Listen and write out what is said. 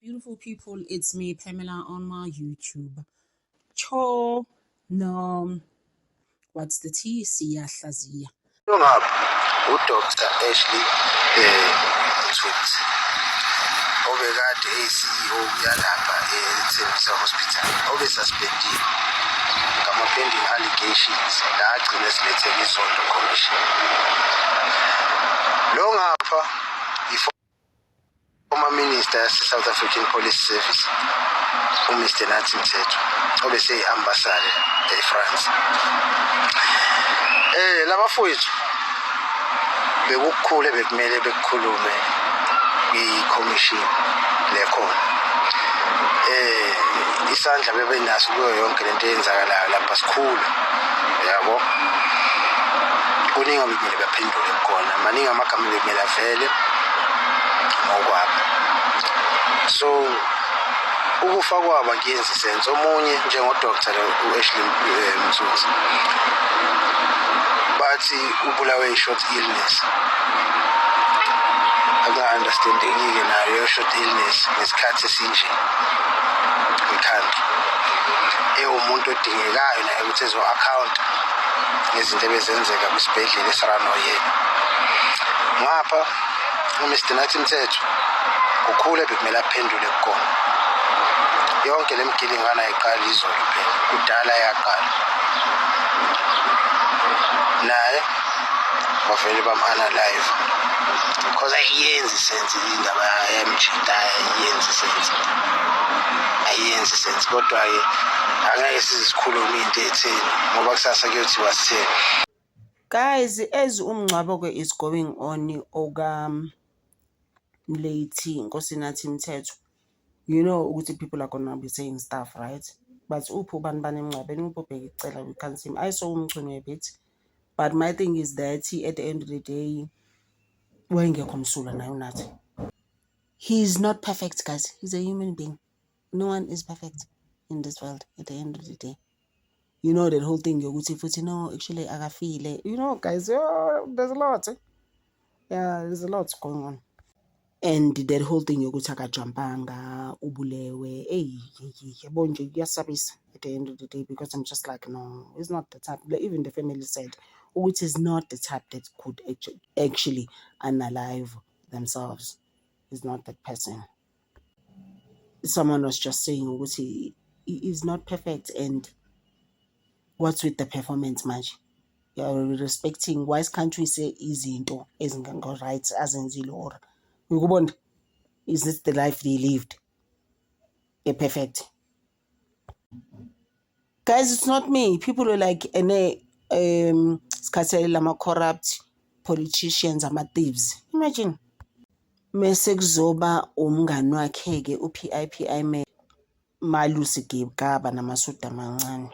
Beautiful people, it's me, Pamela, on my YouTube. Cho, no, what's the T? Siyahlaziya. Dr. Ashley Mthunzi obekade eyi-CEO yalapha eThembisa Hospital obesuspendiwe ngama-pending allegations la agcina esilethele iZondo Commission. Lo ngapha i-former minister yase-South African Police Service uMr Nathi Mthethwa obeseyi-ambassador eFrance. Labafowethu bekukhulu bekumele bekukhulume kwi-commission lekhona. Isandla bebenaso kuyo yonke lento eyenzakalayo lapha sikhulu, yabo. Kuningi bekumele baphendule khona, maningi amagama bekumele avele ngokwabo. So ukufa kwabo akuyenzi sense. Omunye njengoDr. Ashley Mthunzi bathi ubulawe i-short illness. Aka-understandeki-ke nayo i-short illness ngesikhathi esinje ekhanda. Umuntu odingekayo naye ukuthi ezo-account ngezinto ebezenzeka kwisibhedlela esirano yena. Ngapha uMr Nathi Mthethwa kukhulu bekumele aphendule kukona. Yonke le mgilingana ayiqali izolo phela, kudala yaqala. Naye bavele bam-analyze because ayiyenzi sense indaba yamjida, ayiyenzi sense. Kodwa-ke angeke sizikhulume into etheni ngoba kusasa kuyothiwa sitheni. Guys, as umngcwabo is going on, late Nkosi Nathi Mthethwa, you know ukuthi people are gonna be saying stuff, right? But upho bani emngcwabeni ubobheka icela, we can't see him. I saw umchunu a bit, but my thing is that at the end of the day, wayengekho msulwa naye uNathi. He's not perfect, guys. He's a human being. No one is perfect in this world at the end of the day. You know that whole thing yokuthi futhi no, actually akafile. You know, guys, there's a lot. Yeah, there's a lot going on. And that whole thing yokuthi akajumpanga ubulewe, yabo nje kuyasabisa at the end of the day, because I'm just like, no, he's not the type. Even the family said which is not the type that could actually unalive themselves. He's not that person. Someone was just saying ukuthi he is not perfect, and what's with the performance much? You're respecting wise country say izinto ezingango rights azenzile or ngikubona. Is this the life they lived? Perfect. Guys, it's not me. People are like lama corrupt politicians, ama thieves. Imagine. Mese kuzoba umngani wakhe ke uPIPI Malusi Gaba namasuda amancane.